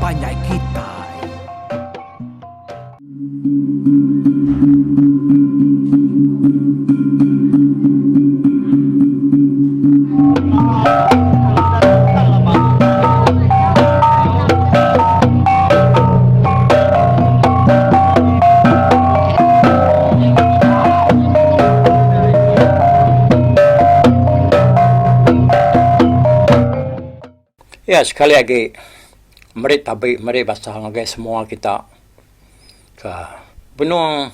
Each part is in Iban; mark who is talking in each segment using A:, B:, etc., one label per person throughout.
A: panjai kitai.
B: Iya sekali agi meri tabi meri basa ngagai semua kita ke benung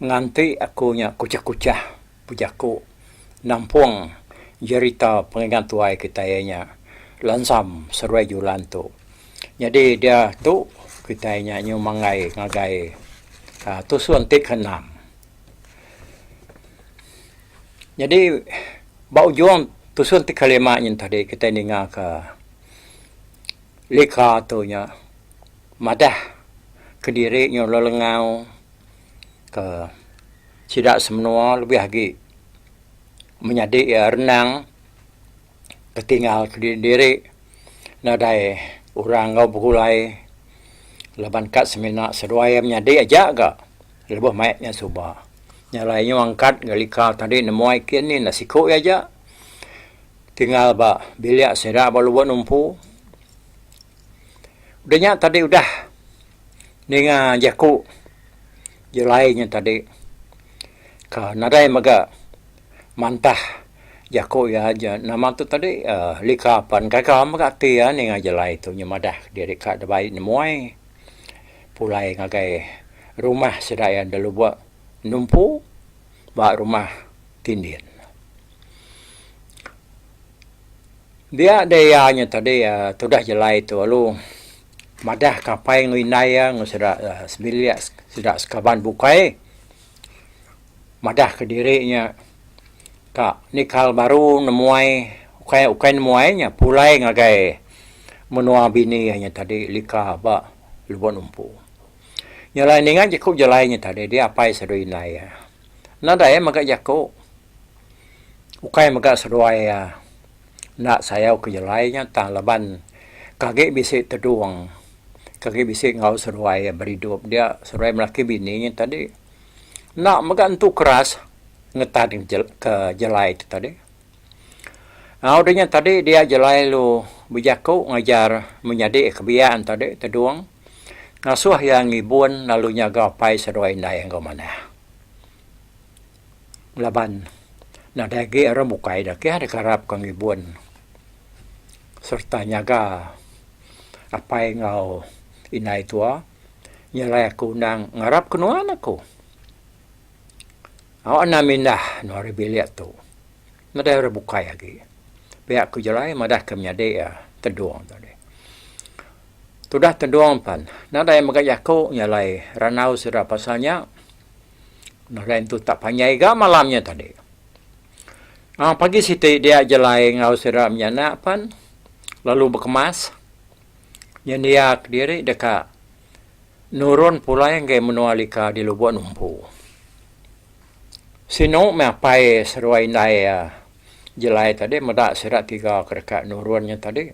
B: nganti aku nya kuchah kuchah bejaku nampung jerita pengingat tuai kitai iya nya Lansam Seruai Julan tu. Nyadi diatu kitai nya nyu manggai ngagai uhh tusun ti keenam. Nyadi ba ujung tusun ti kelima nyin tadi kitai ninga ka lika tu nya madah kediri nyu lelengau ke sida semenua lebih agi menyadi iya renang ketinggal kediri nadai orang enggau begulai laban ka semina seduai iya menyadi aja ga. Lebuh mai nya suba. Nya alai nyu angkat ga lika tadi nemuai kin ni enda siku iya aja. Tinggal ba bilik sida ba lubok numpu. Udah nya tadi udah ninga jaku jelai nya tadi ka nadai mega mantah jaku iya aja nama tu tadi uhh lika pan gaga mega ati iya ninga jelai tu nya madah diri ka dibai nemuai. Pulai ngagai rumah sida iya da lubok numpu ba rumah Tindin. Dia deh iya nya tadi uhh tudah jelai tu lalu madah ka apai enggau indai iya enggau sida sebilik sida sekaban bukai madah kediri nya ka nikal baru nemuai ukai ukai nemuai nya pulai ngagai menua bini iya nya tadi lika ba Lubok Numpu. Nya alai ninga jaku jalai nya tadi dia apai seduai indai iya. Nadai mega jaku ukai mega seduai iya enda sayau ke jalai nya tang laban ke agi bisi tedung ke agi bisi enggau seduai iya beridup dia seduai melaki bini nya tadi enda mega entu keras ngetan ke jalai tu tadi. Au deh nya tadi dia jelai lu bejaku ngajar menyadi ke biak ne tadi tedung ngasuh iya ngibun lalu nyaga apai seduai indai enggau manah. Laban nadai agi orang bukai da kih deka arap ka ngibun sereta nyaga apai enggau indai tua nyelai aku endang ngarap ke nuan aku. Au anang mindah anu ari bilik tu. Nadai orang bukai agi. Pia ku Jelai madah ke menyadi iya Tedong tadi. Tudah Tedong pan nadai mega jaku nyalai randau sida pasal nya. Nadai entu tak panjai ga malam nya tadi. Aaa pagi siti dia Jelai enggau sida menyanak pan lalu bekemas nyendia kediri deka Nurun pulai ngagai menua lika di Lubok Numpu. Sinu meh apai seduai indai iya jelai tadi meda sida tiga ke deka nurun nya tadi.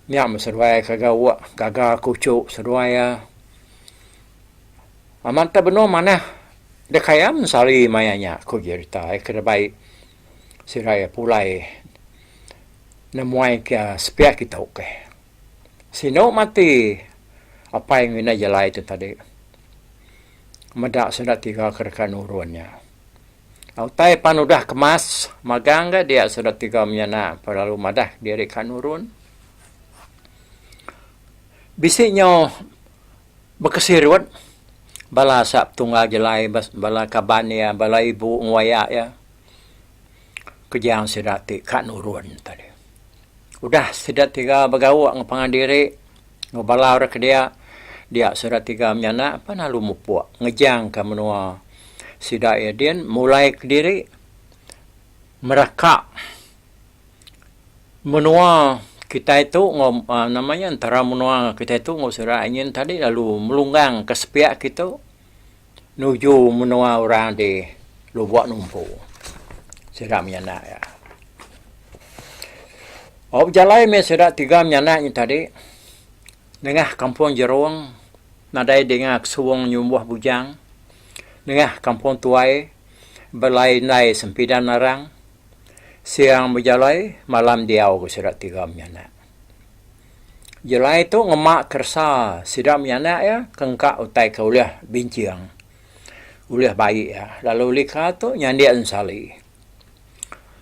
B: Nya meh seduai ke gawa gaga ke uchu seduai iya. Amat te benung manah deka iya mensali maya nya ku jerita iya ke dibai sida iya pulai nemuai ke sepiak kitu keh. Sinu mati apai ngena jalai tu tadi meda sida tiga ke deka nurun nya. Utai pan udah kemas magang ga dia sida tiga menyana lalu madah diri ka nurun. Bisi nyo bekesirut bala asap tunggal jalai bala kaban iya bala ibu enggau aya iya kejang sida ti ka nurun tadi. Udah sida tiga begauk enggau pangan diri enggau bala orang ke dia, dia sida tiga menyanak pan lalu mupuk ngejangka menua sida iya din mulai kediri meraka menua kitai tu enggau uhh nama nya entara menua kitai tu enggau sida nyin tadi lalu melunggang ke sepiak kitu nuju menua orang di Lubok Numpu. Sida menyanak iya. Au bejalai meh sida tiga menyanak nya tadi nengah kampung jerung nadai dinga kesuong nyumbuh bujang nengah kampung tuai belai indai sempidan arang siang bejalai malam diau ke sida tiga menyanak. Jelai tu ngema keresa sida menyanak iya ke engka utai ke ulih binching ulih bai iya lalu lika tu nyandik ensali.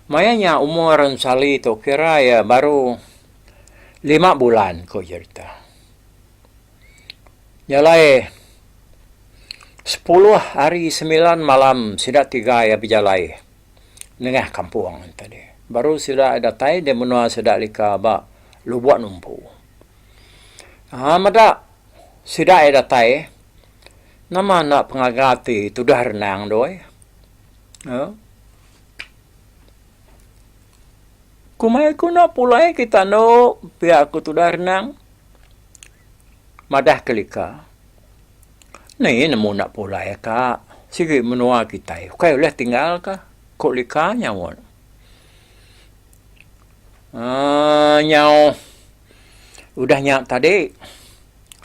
B: Maya nya umur ensali tu kira iya baru lima bulan ku jerita. Nya alai sepuluh hari semilan malam sida tiga iya bejalai nengah kampung tadi. Baru sida datai di menua sida lika ba Lubok Numpu. Aaa meda sida iya datai nama enda pengaga ati tudah renang doi. Kumai ku enda pulai kita endo pia ku tudah renang madah ke lika. Ni nemu enda pulai ka sigi menua kitai ukai ulih tinggal ka ku lika nyaut. Aaa nyau udah nya tadi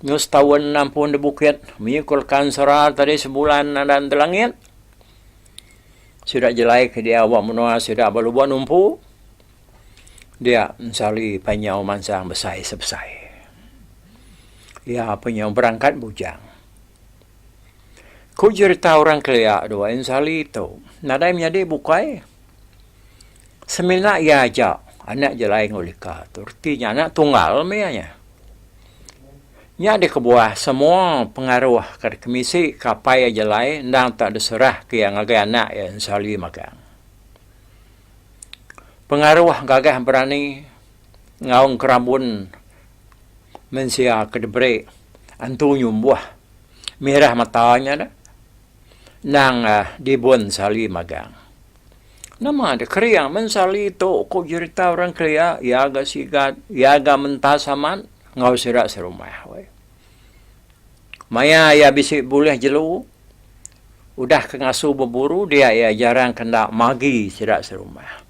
B: nyau setaun nampun da bukit mih ku leka ensera tadi sebulan adan da langit. Sida jelai ke diau ba menua sida ba Lubok Numpu dia ensali panyau mansang besai sebesai. Iya panyau berangkat bujang. Ku jerita orang kelia dua ensali tu nadai menyadi bukai semina iya aja anak jelai enggau lika tu reti nya anak tunggal meh iya nya. Nya deh kebuah semua pengaruh ke dikemisi ke apai iya jelai endang tak diserah ke iya ngagai anak iya ensali magang. Pengaruh gagah berani enggau engkerabun mensia ke diberi antu nyumbuh mirah mata nya deh endang dibun sali magang. Nama deh kering men sali tu ku jerita orang kelia iya ga sigat iya ga mentas amat. Enggau sida serumah weh. Maya iya bisi bulih jelu, udah ke ngasu beburu dia iya jarang ke enda magi sida serumah.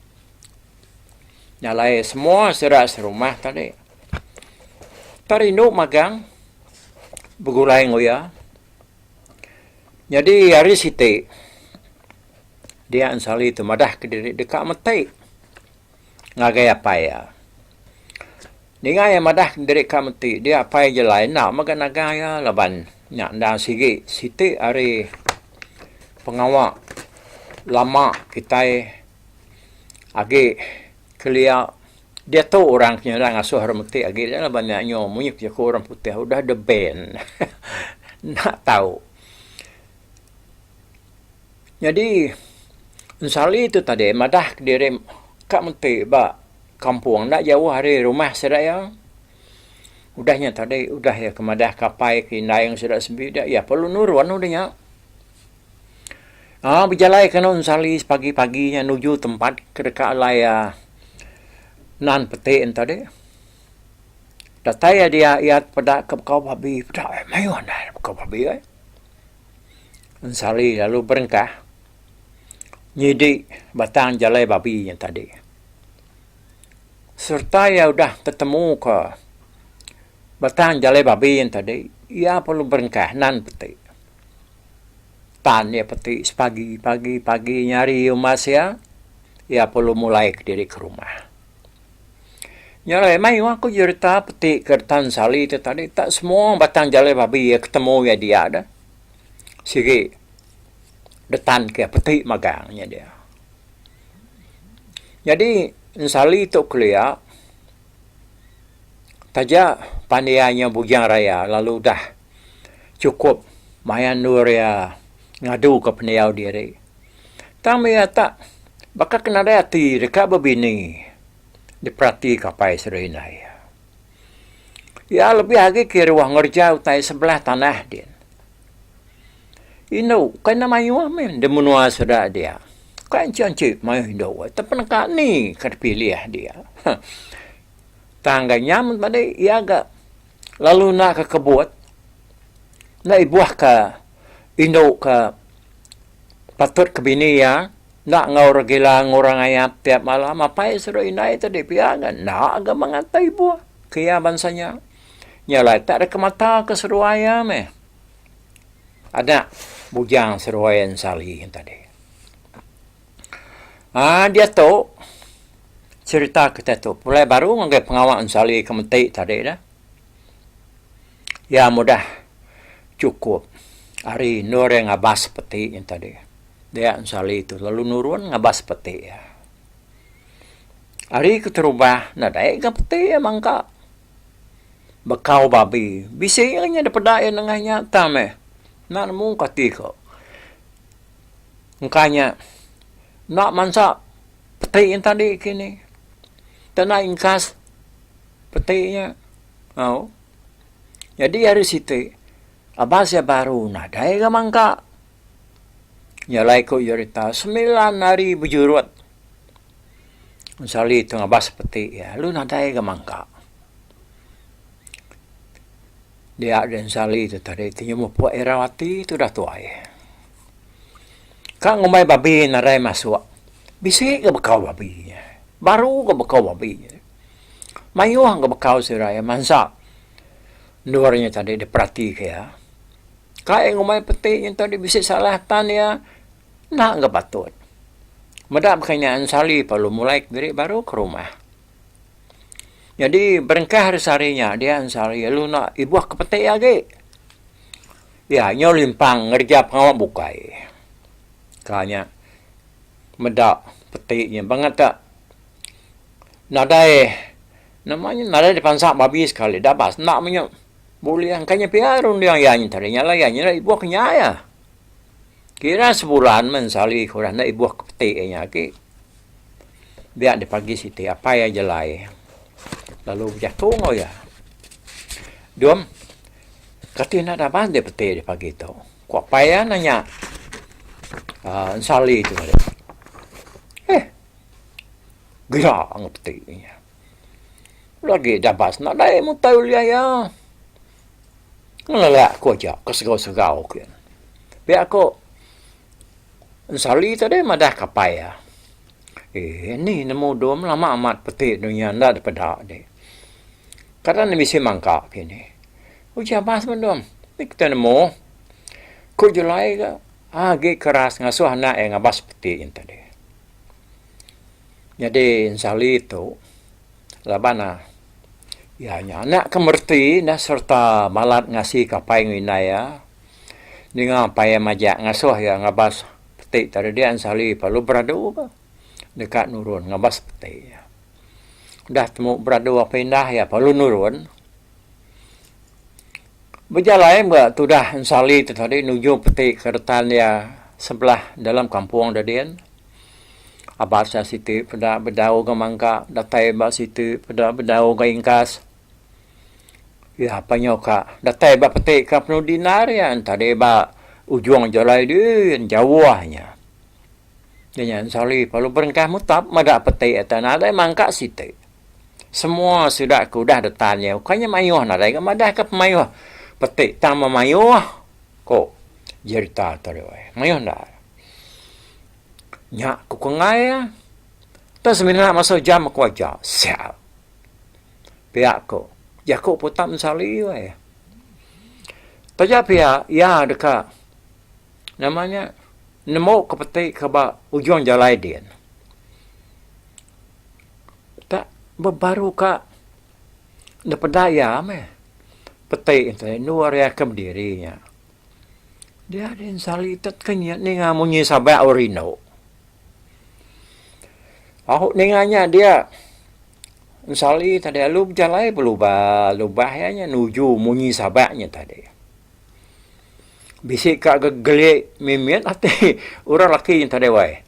B: Nya alai semua sida serumah tadi tak rindu magang begulai enggau iya. Nyadi hari siti dia ensali tu madah kediri deka meti. Ngagai apai iya. Ninga iya madah diri ka meti dia apai jelai enda mega nagang iya laban nya endang sigi siti ari pengawa lama kitai agi kelia diatu orang ke nyadi ngasuh orang meti agi laban nya nyu munyi jaku orang putih udah the band enda tau. Nyadi ensali tu tadi madah kediri ka menti ba kampung enda jauh ari rumah sida iya. Udah nya tadi udah iya ke madah ke apai ke indai enggau sida sembi dia iya perlu nurun udah nya. Aaa bejalai ke anu ensali sepagi pagi nya nuju tempat ke deka alai iya nan peti ne tadi. Datai iya dia iya peda ke bekau babi peda mayuh andai bekau babi ai. Ensali lalu berengkah nyidi batang jalai babi nya tadi. Sereta iya udah tetemu ka batang jalai babi nya tadi, iya perlu berengkah nan peti. Tan iya peti sepagi pagi pagi nyari umas iya, iya perlu mulai kediri ke rumah. Nya alai mayuh ku jerita peti ke Tan Sali tu tadi tak semua batang jalai babi iya ketemu iya dia dah. Sigi detan ke peti magang nya dia. Nyadi Ensali tu kelia taja pan iya nya Bujang Raya lalu udah chukup maya endur iya ngadu ka pendiau diri. Tang mih iya tak baka ke nadai ati deka bebini diperatika apai Serindai. Iya lebih agi kiruh ngereja utai sebelah tanah din. Indu kai enda mayuh mih da menua sida dia. Kai enchi-enchi mayuh indu tapi neka ni ka dipilih dia. Tang ga nyam tadi iya ga lalu enda ke kebut enda ibuh ka indu ka patut ke bini iya. Enda enggau orang gila enggau orang ngayap tiap malam apai seduai indai tadi pia ga enda ga mengatai ibuh ke iya bansa nya. Nya alai tak deka mata ke seduai iya meh. Anak bujang seduai ensali tadi. Aaa diatu cherita kitai tu pulai baru ngagai pengawa ensali ke menti tadi dah. Iya mudah chukup ari endur iya ngabas peti nya tadi. Dia ensali tu lalu nurun ngabas peti iya. Ari keterubah nadai ga peti iya mangka. Bekau babi bisi inya da peda iya nengah nya tang meh enda nemu kati ko. Engka nya enda mansa peti nya tadi kini. Tanda ingkas peti nya au. Nyadi hari siti abas iya baru nadai ga mangka. Nya alai ku jerita semilan hari bejurut Sali tu ngabas peti iya lalu nadai ga mangka. Dia den Sali tu tadi ti nyemupuk irau ati tudah tuai. Ka ngumbai babi nadai masuk bisi ga bekau babi nya. Baru ga bekau babi nya. Mayuh ga bekau sida iya mansa endur nya tadi diperati ka iya. Ka iya ngumbai peti nya tadi bisi salah tan iya enda ga patut. Meda baka nya Ensali perlu mulai kediri baru ke rumah. Nyadi berengkah ari sehari nya dia Ensali lalu enda ibuh ke peti agi. Iya nyau limpang ngereja pengawa bukai. Ka nya meda peti nya bangat ka nadai nama nya nadai dipansa babi sekali dabas enda meh nya bulih engka nya pia runding iya nya tadi nya alai iya nyadi ibuh ke nya iya. Kira sebulan men sehari ke udah enda ibuh ke peti iya nya agi. Biak dep pagi siti apai iya jelai lalu bejaku enggau iya. Dum kati enda daban dep peti dep pagi tu ku apai iya nanya uhh ensali tu tadi. Eh gila enggau peti nya. Lagi dabas nadai mutai ulih iya. Ngelelak ku aja ke segau-segau ke. Pia ku Ensali tadi madah ke apai iya. Eh ni nemu dum lama amat peti dunya enda dipeda ti. Kada ne bisi mangka kini. Uji abas meh dum. Ni kita nemu. Ku Julai ga agi keras ngasuh anak iya ngabas peti yen tadi. Nyadi Ensali tu laban ne iya nya anak ke mereti ne sereta malat ngasi ke apai enggau indai iya. Ninga apai iya majak ngasuh iya ngabas peti tadi dia ensali perlu beradu ka deka nurun ngabas peti. Udah temu beradu apai indah iya perlu nurun. Bejalai mega tudah ensali tu tadi nuju peti ke retan iya sebelah dalam kampung da din. Abas iya siti peda bedau ga mangka datai ba siti peda bedau ga ingkas. Iya pa nyau ka datai ba peti ka penudi endar iya tadi ba ujung jalai din jauh nya. Iya nya ensali lalu berengkah mutap meda peti ita nadai mangka siti. Semua sida ke udah detan iya ukai nya mayuh nadai ga madah ka pemayuh peti tang memayuh ko jerita tu deh mayuh endar. Nya ku ke enggai iya. Tang semina masa jam aku aja siap. Pia ko jaku putam sali weh. Taja pia iya deka nama nya nemu ke peti ke ba ujung jalai din. Tak bebaru ka ne peda iya meh peti enti endur iya ke bediri nya. Dia din sali tet ke ninga munyi sabak orang rindu. Au ninga nya dia ensali tadi lalu bejalai belubah lubah iya nya nuju munyi sabak nya tadi. Bisi ka gegelik mimit ati orang laki nya tadi weh.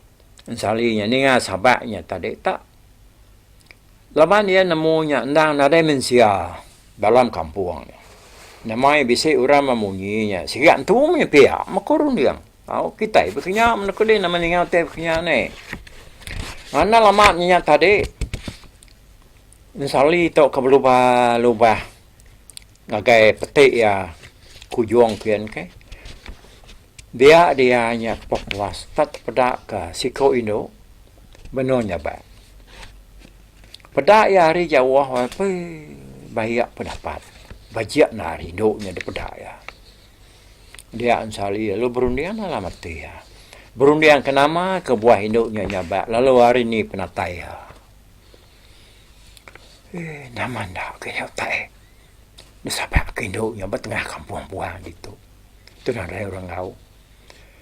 B: Ensali nya ninga sabak nya tadi tak laban iya nemu nya endang nadai mensia dalam kampung. Nama iya bisi orang memunyi nya siga entu meh pia meh ku runding. Au kitai bekenya mene kudi nama ninga utai bekenya ne. Enda lama nya tadi ensali tu ke belubah lubah ngagai peti iya kujung kian ke. Dia dia nya kepuas tak tepeda ka siku indu benung nyabak. Peda iya ari jauh pei bayak pedapat bajik enda ari indu nya dipeda iya. Dia ensali lalu berunding dalam ati iya. Berunding ke nama kebuah indu nya nyabak lalu ari ni penatai iya. Eii nama enda ke nya utai disabak ke indu nya ba tengah kampung puang ditu. Tu nadai orang enggau.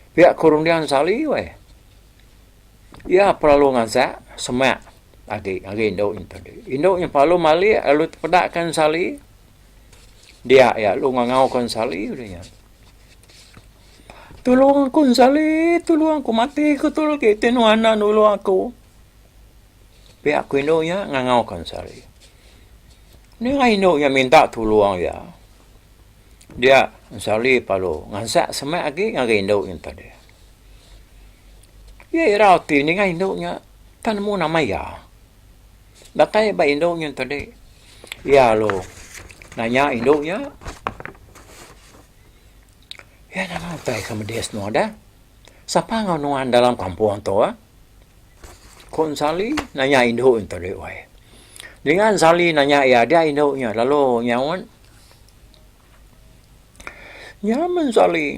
B: Pia ku runding Sali weh. Iya perlu ngasak semak agi ngagai indu nya tadi. Indu nya perlu malik lalu tepeda kan Sali. Dia iya lalu ngangau kan Sali udah nya. Tulung aku Sali, tulung aku mati ku tu lagi ti nuan enda nulung aku. Pia ku indu nya ngangau kan Sali. Ninga indu nya minta tulung iya. Dia ensali palu ngansak semak agi ngagai indu nya tadi. Iya irau ti ninga indu nya tak nemu nama iya. Datai ba indu nya tadi iya lalu nanya indu nya iya nama utai ke medis nuan deh. Sapa enggau nuan dalam kampung tu ah. Ku ensali nanya indu nya tadi wai. Ninga ensali nanya iya dia indu nya lalu nyaut. Nya meh ensali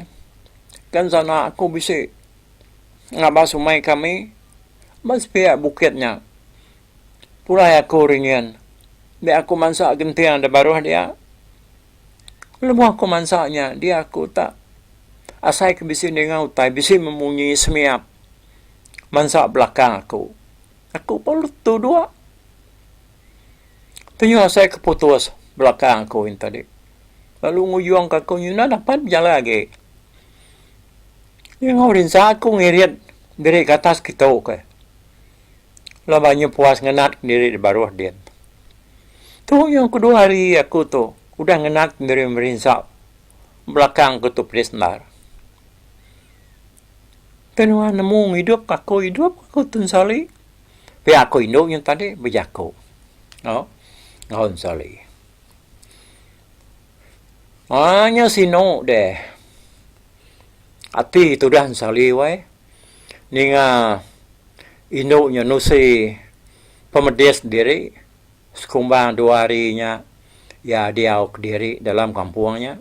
B: kan sana aku bisi ngabas umai kami ba sepiak bukit nya. Pulai aku ringin dia aku mansa genting da baruh dia. Lebuh aku mansa nya dia aku tak asai ke bisi ninga utai bisi memunyi semiap. Mansa belakang aku. Aku pun tuduk. Tenyu asai ke putus belakang aku yen tadi. Lalu ngujung ka aku nyudah dapat bejalai agi. Nyau rinsa aku ngirit diri ke atas kitu ke. Laban nyu puas ngenat diri da baruh din. Tu nyau kedua hari aku tu udah ngenat diri merinsa belakang ku tu pedis endar. Ke nuan nemu ngidup ka aku idup aku tu ensali. Pia aku indu nya tadi bejaku enggau enggau ensali. Aaa nya sinu deh ati tudah ensali weh ninga indu nya nusi pemedis diri sekumbang dua hari nya iya diau kediri dalam kampung nya.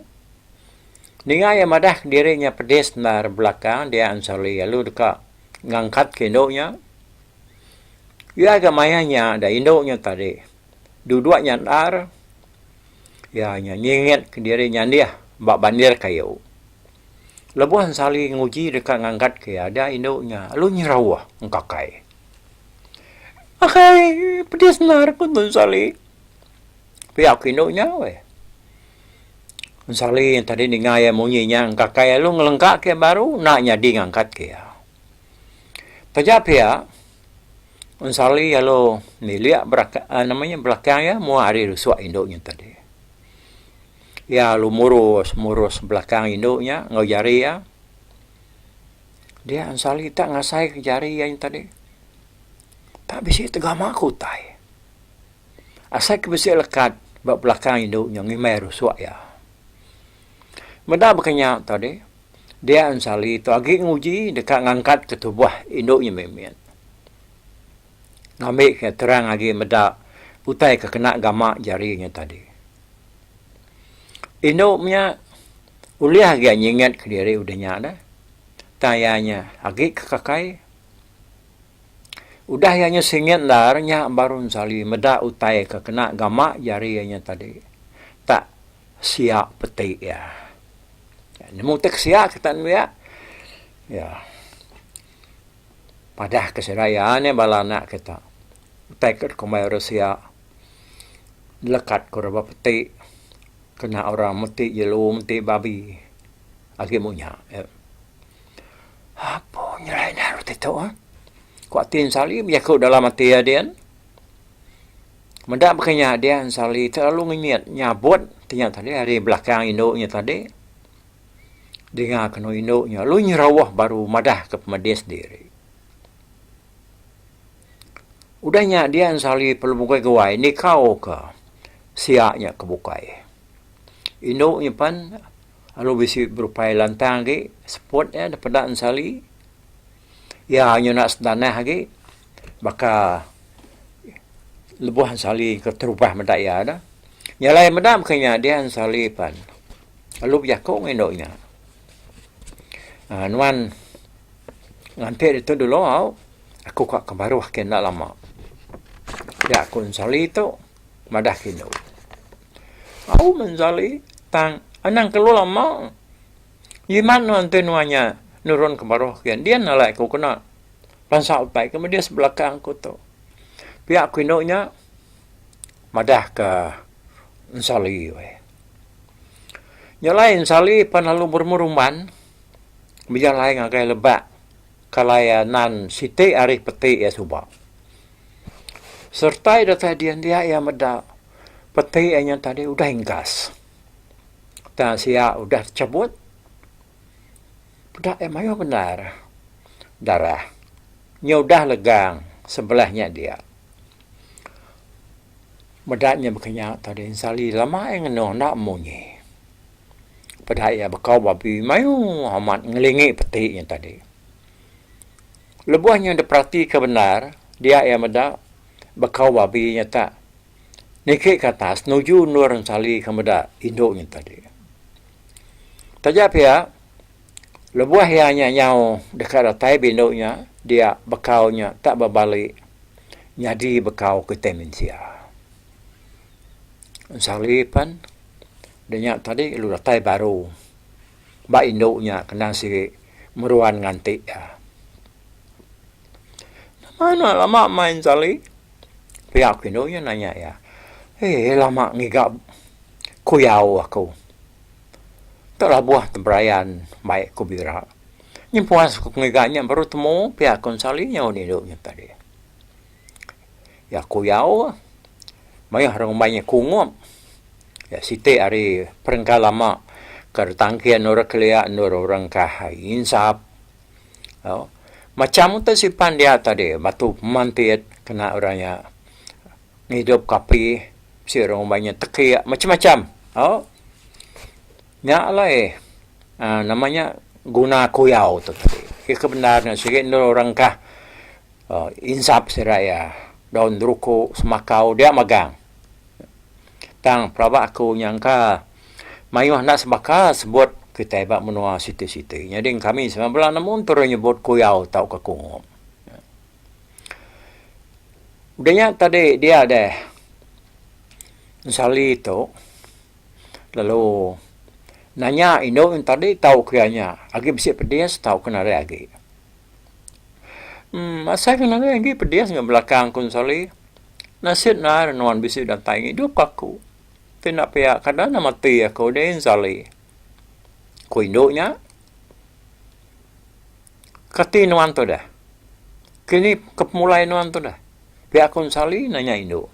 B: Ninga iya madah kediri nya pedis endar belakang dia ensali lalu deka ngangkat ke indu nya. Iya ga maya nya da indu nya tadi duduk nya endar iya nya nyingit kediri nyandih ba bandir kayu. Lebuh ensali nguji deka ngangkat ke iya da indu nya lalu nyerauh engkakai. Akai pedis endar ku ensali. Pia ku indu nya weh. Ensali tadi ninga iya munyi nya engkakai lalu ngelengka ke baru enda nyadi ngangkat ke iya. Taja pia ensali lalu nilik beraka nama nya belakang iya mua ari rusuk indu nya tadi. Iya lalu murus murus belakang indu nya enggau jari iya. Dia ensali tak ngasai ke jari iya nya tadi. Tak bisi tegama ke utai. Asai ke bisi lekat ba belakang indu nya ngimbai rusuk iya. Meda baka nya tadi, dia ensali tu agi nguji deka ngangkat ke tubuh indu nya mimit. Ngambi ke terang agi meda utai ke kena gama jari nya tadi. Indu nya ulih agi nyingat kediri udah nya deh. Tang iya nya agi ke kakai. Udah iya nya singit endar nya baru ensali meda utai ke kena gama jari iya nya tadi tak sia peti iya. Nemu utai ke sia kita nembiak iya padah ke sida iya nih bala anak kita utai ke dikumbai orang sia lekat ke orang ba peti kena orang meti jelu meti babi agi munya. Apo nyelai enda reti tu ah. Ku ati Ensali bejaku dalam ati iya din. Meda baka nya dia Ensali terlalu ngenyit nyabut ti nya tadi ari belakang indu nya tadi. Dinga kenu indu nya lalu nyerauh baru madah ke pemedis diri. Udah nya dia Ensali perlu guai guai nikau ke sia nya ke bukai. Indu nya pen. Lalu bisi berupai lantang agi seput iya daripada ensali. Iya nyuna sedanah agi baka lebuh ensali keterubah meda iya dah. Nya alai meda meka nya dia ensali pan lalu bejaku ngan indu nya. uhh Nuan nganti ditu dulu au aku ka ke baruh ke enda lama. Pia ku ensali tu madah ke indu. Au meh ensali tang anang kelu lama. Jimat nuan ti nuan nya nurun ke baruh kian din alai ku kena bansa utai ke medis belakang ku tu. Pia ku indu nya madah ka ensali weh. Nya alai ensali pan lalu berumban bejalai ngagai lebak kalai nan siti ari peti iya suba. Sertai datai din dia iya meda peti iya nya tadi udah ingkas. Tang sia udah techabut peda iya mayuh bendar darah nya udah legang sebelah nya dia. Meda nya baka nya tadi sali lama iya ngenung enda munyi. Peda iya bekau babi mayuh amat ngelingi peti nya tadi. Lebuh nya diperatika bendar dia iya meda bekau babi nya tak. Niki ke atas nuju endur ensali ke meda indu nya tadi. Taja pia, lebuh iya nya nyau deka datai ba indu nya dia bekau nya tak bebali nyadi bekau kitai mensia. Ensali pan da nya tadi lalu datai baru ba indu nya kena sigi meruan nganti iya. Nama enda lama main ensali. Pia ku indu nya nanya iya. Eii lama ngiga kuyau aku. Tu labuh teberayan mai ku bira. Nyempuas ku ngiga nya baru temu pia ku ensali nyaut indu nya tadi. Iya kuyau mayuh orang ngumbai nya kungup. Iya siti ari perengka lama ke ditangkin orang kelia endur orang kah nginsap. Macam utai simpan dia tadi batu pemantit kena orang nya ngidup ka api bisi orang ngumbai nya tekik macam macam au. Nya alai uhh nama nya guna kuyau tu tadi. Iya ke bendar ne sigi endur orang kah uhh insap sida iya daun ruku semakau dia magang. Tang pelaba aku nyangka mayuh enda sebaka sebut kitai ba menua siti-siti. Nyadi kami sama bela nemu terus nyebut kuyau tauka kungup. Udah nya tadi dia deh ensali tu lalu nanya indu ne tadi tauka iya nya agi bisi pedis tauka nadai agi. Em asai ke nadai agi pedis ga belakang ku ensali. Nasit nar nuan bisi datai ngidup ka aku. Ti enda pia kada ne mati aku deh Enzali. Ku indu nya. Kati nuan tu deh. Kini ke pemulai nuan tu deh. Pia ku Enzali nanya indu.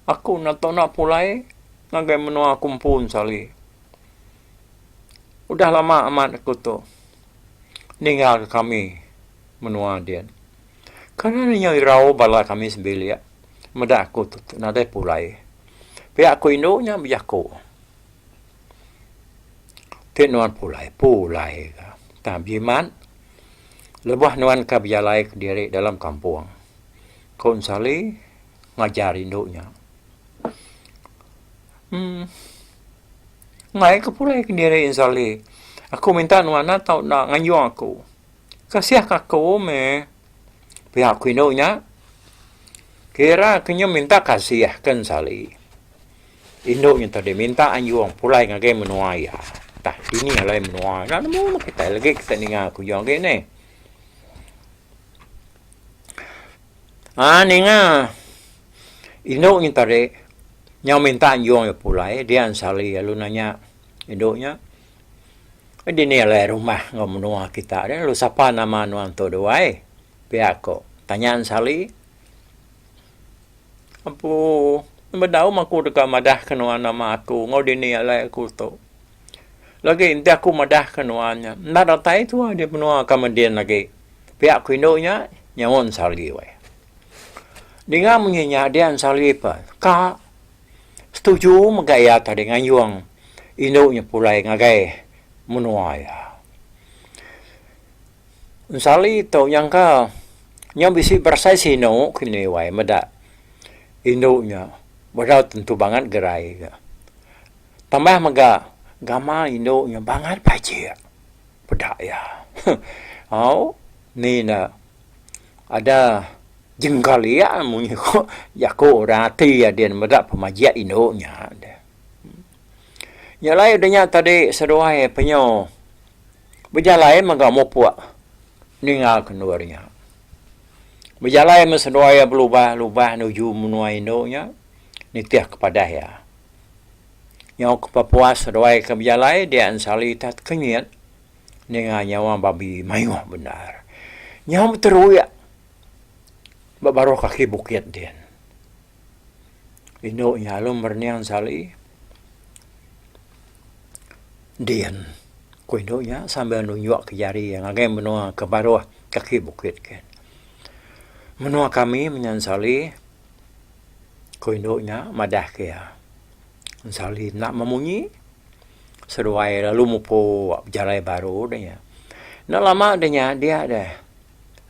B: Aku enda tau enda pulai ngagai menua aku empu Enzali. Udah lama amat aku tu ninggal ka kami menua din. Kana ne nyau irau bala kami sebilik meda aku tu nadai pulai. Pia ku indu nya bejaku. Ti nuan pulai, pulai ka. Tang bejimat lebuh nuan ka bejalai kediri dalam kampung. Ku Ensali ngajar indu nya. Em Enggai ka pulai kediri Ensali. Aku minta nuan enda tau enda nganjung aku. Kasih ka aku meh. Pia ku indu nya. Kira ke nya minta kasih ke ensali. Indu nya tadi minta anjung pulai ngagai menua iya. Tah dini alai menua enda nemu meh kitai lagi kitai ninga ku ujung agi neh. Aa ninga indu nya tadi nyau minta anjung iya pulai dia ensali lalu nanya indu nya. Dini alai rumah enggau menua kita deh lalu sapa nama nuan tu duai? Pia ko tanya Ensali. Empu bedau meh aku deka madah ke nuan nama aku enggau dini alai aku tu. Lagi enti aku madah ke nuan nya enda datai tuai di menua ka medin agi. Pia ku indu nya nyaut Ensali weh. Dinga munyi nya dia Ensali pa ka setuju mega iya tadi ngayung. indu nya pulai ngagai menua iya. Ensali tu nyangka nyau bisi berasai sinu kini wai meda indu nya bedau tentu bangat gerai ga. Tambah mega gamal indu nya bangat pajik peda iya. Au ni ne ada jengkal iya munyi ko jaku orang ati iya din meda pemajik indu nya. Nya alai udah nya tadi seduai penyu. Bejalai mega mupuk ninga ke endur nya. Bejalai meh seduai iya belubah-lubah nuju menua indu nya nitih ke padah iya. Nyau ke pepuas seduai ke bejalai dia ensali tah tekenyit ninga nyawa babi mayuh bendar. Nyau beteruik ba baruh kaki bukit din. Indu nya lalu merening sali din ku indu nya sambil nunjuk ke jari iya ngagai menua ke baruh kaki bukit kin. Menua kami menyan sali ku indu nya madah ke iya. Sali enda memunyi seduai lalu mupuk bejalai baru deh nya. Enda lama deh nya dia deh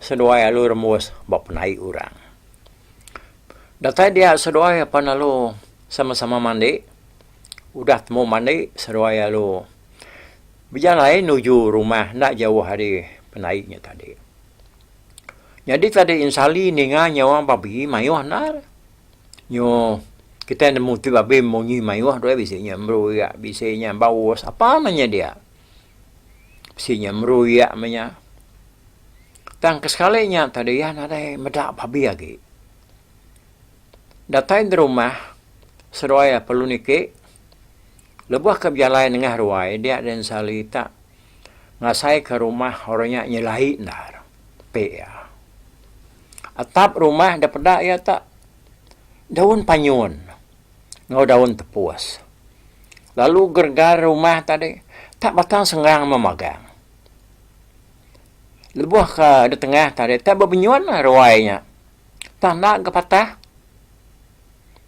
B: seduai lalu rembus ba penaik orang. Datai dia seduai apan lalu sama-sama mandi. Udah temu mandi seduai lalu bejalai nuju rumah enda jauh ari penai nya tadi. Nyadi tadi ensali ninga nyawa babi mayuh endar. Nyu kitai nemu ti babi munyi mayuh tu bisi nya meruyak bisi nya baus apa meh nya dia. Bisi nya meruyak meh nya. Tang ke sekali nya tadi iya nadai meda babi agi. Datai di rumah seduai iya perlu niki lebuh ke bejalai nengah ruai dia den sali tak ngasai ke rumah orang nya nyelai endar pe iya. Atap rumah da peda iya tak daun panyun enggau daun tepus. Lalu geregar rumah tadi tak batang senggang memagang. Lebuh ke da tengah tadi tai bebenyun ruai nya. Tang enda ga patah.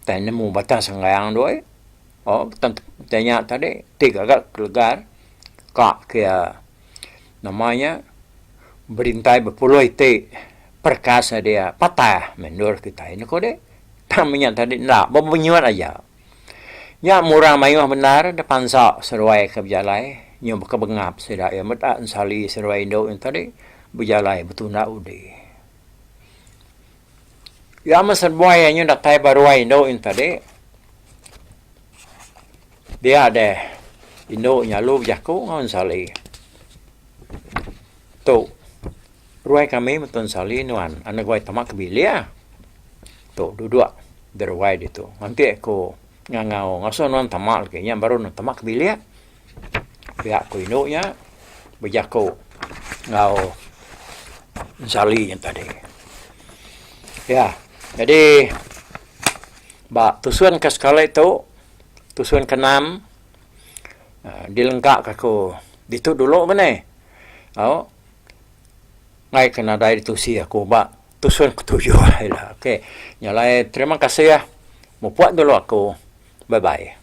B: Tai nemu batang senggang tu ai. Oh batang tai nya tadi ti gaga kelegar ka ke nama nya berintai bepuluh iti perekas dia patah meh endur kitai ne ko deh. Tang meh nya tadi enda bebenyun aja. Nya murang mayuh bendar da pansa seduai ke bejalai nyu baka bengap sida iya meda ensali seduai indu nya tadi bejalai betunda udi. Iya meh seduai iya nyu datai ba ruai indu nya tadi dia deh indu nya lalu bejaku enggau ensali. Tu ruai kami meto ensali nuan anak guai tama ke bilik. Tu duduk deruai ditu nganti aku ngangau ngasuh nuan tama lagi nya baru nuan tama ke bilik pia ku indu nya bejaku enggau ensali nya tadi. Ya jadi ba tusun ke sekali tu tusun ke enam uhh dilengka ka aku ditu dulu mene au ngai ke nadai ditusi aku ba Tusun ketujuh ila ok. Nya alai terima kasih mupuk dulu aku. Bye bye.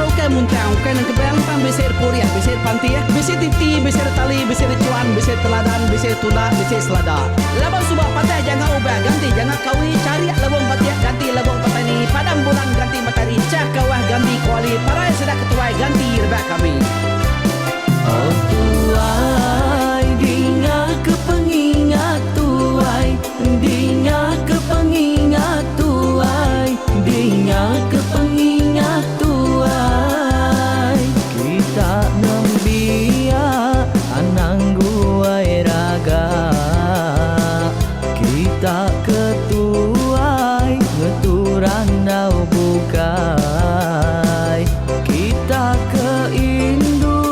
A: Ukai muntang, ukai nengkebang tang bisi purih, bisi pantih, bisi titi, bisi tali, bisi chuan, bisi teladan, bisi tunda, bisi selada. Laban suba patah janga ubah ganti janga kawi, charik lebung batik ganti lebung petani, padam bulan ganti matari, chah kawah ganti kuali, parai sida ketuai ganti rebak kami.
C: Oh tuai, dinga ke pengingat tuai, dinga ke pengingat tuai, dinga ke pengingat tuai. Kita nembiak anang guai raga, kita ke tuai ngetu randau bukai, kita ke indu.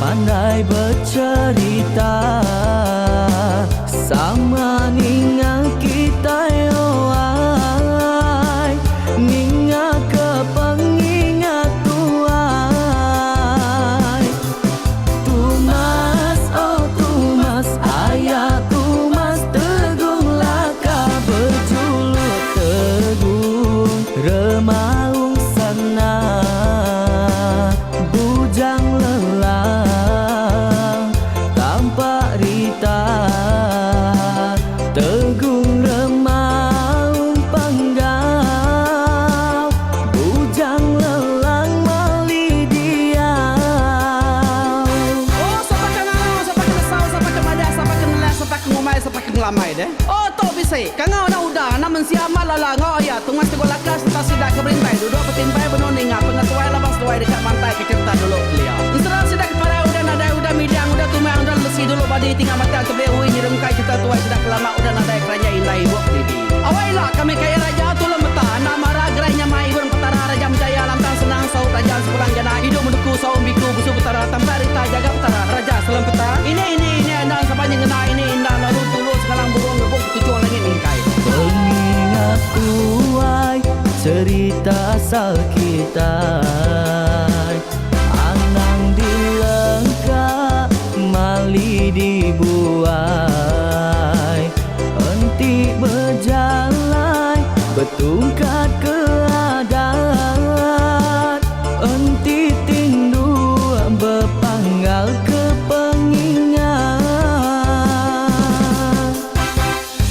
C: Pandai becerita Sama ninga kitai oh ai Ninga ke pengingat tuai Tumas oh tumas aya tumas Tegung laka bejuluk tegung Remaung sana Bujang lelang Tampak rita Tegung remaung panggau Bujang lelang mali diau.
A: Oh sapa ke ngangau sapa ke nesau sapa ke madah sapa ke nelah sapa ke ngumbai sapa ke ngelamai deh. Oh tu bisi kangau enda udah enda mensia amat lala enggau aya tungas tegul laka sereta sida ke berintai duduk betimpai benung ninga pengetuai laban seduai deka mantai ke cerita dulu kelia. Ensera sida ke parai udah nadai udah midang udah tumang udah lesi dulu badi tinggal batang tebeli ui nyerungkai cerita tuai sida ke lama udah nadai keranjai indai ibuk didi. Awai ila kami kaya raja tulung meta enda mara gerai nyamai ibun petara raja menjaya lantang senang saut raja sepulang jana idup menuku saum biku busu petara tampai rita jaga petara raja selam peta ini ini ini enda saban nyengena ini inda lalu tulu sengalang burung ngebuk ketuchung langit mingkai.
C: Pengingat tuai cerita asal kitai Anang dilengka mali dibuai Enti bejalai betungkat ke adat Enti tinduk bepanggal ke pengingat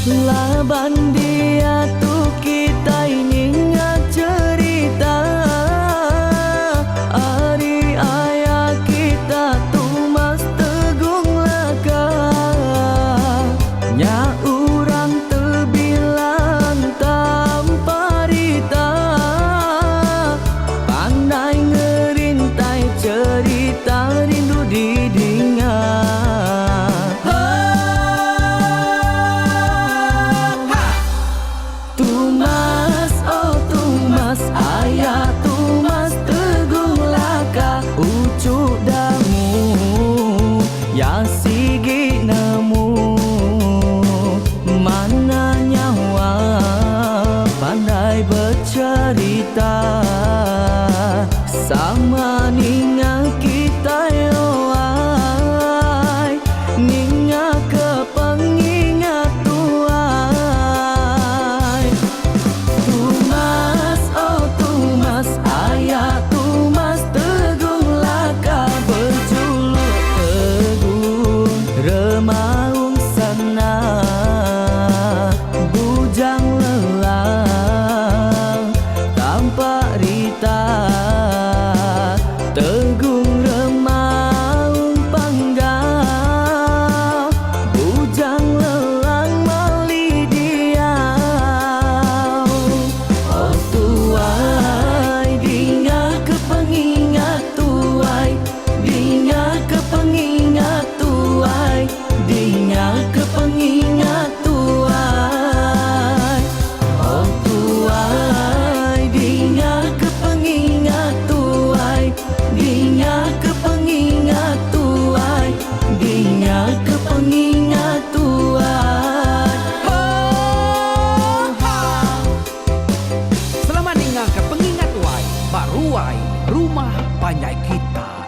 C: Laban diatu kitai ninga cherita ari aya kita Tumas Tegung Laka. Nya urang tebilang tanpa rita Pandai ngerintai cherita rindu didinga. Tumas oh tumas aya tumas Tegung Laka uchu damu ya sigi nemu Mana nyawa pandai becherita Sama ninga kitai oh ai Ninga ke pengingat tuai Tumas oh tumas aya tumas Tegung Laka bejuluk tegung Remaung sana Bujang lelang Tampak rita Tegung remaung panggau Bujang lelang mali diau Oh tuai dinga ke pengingat tuai Dinga ke pengingat tuai Dinga ke pengingat tuai Oh tuai dinga ke pengingat tuai Dinga ke pengingat tuai Dinga ke pengingat tuai
A: Ho ha! Selamat ninga ke pengingat tuai ba ruai rumah panjai kita.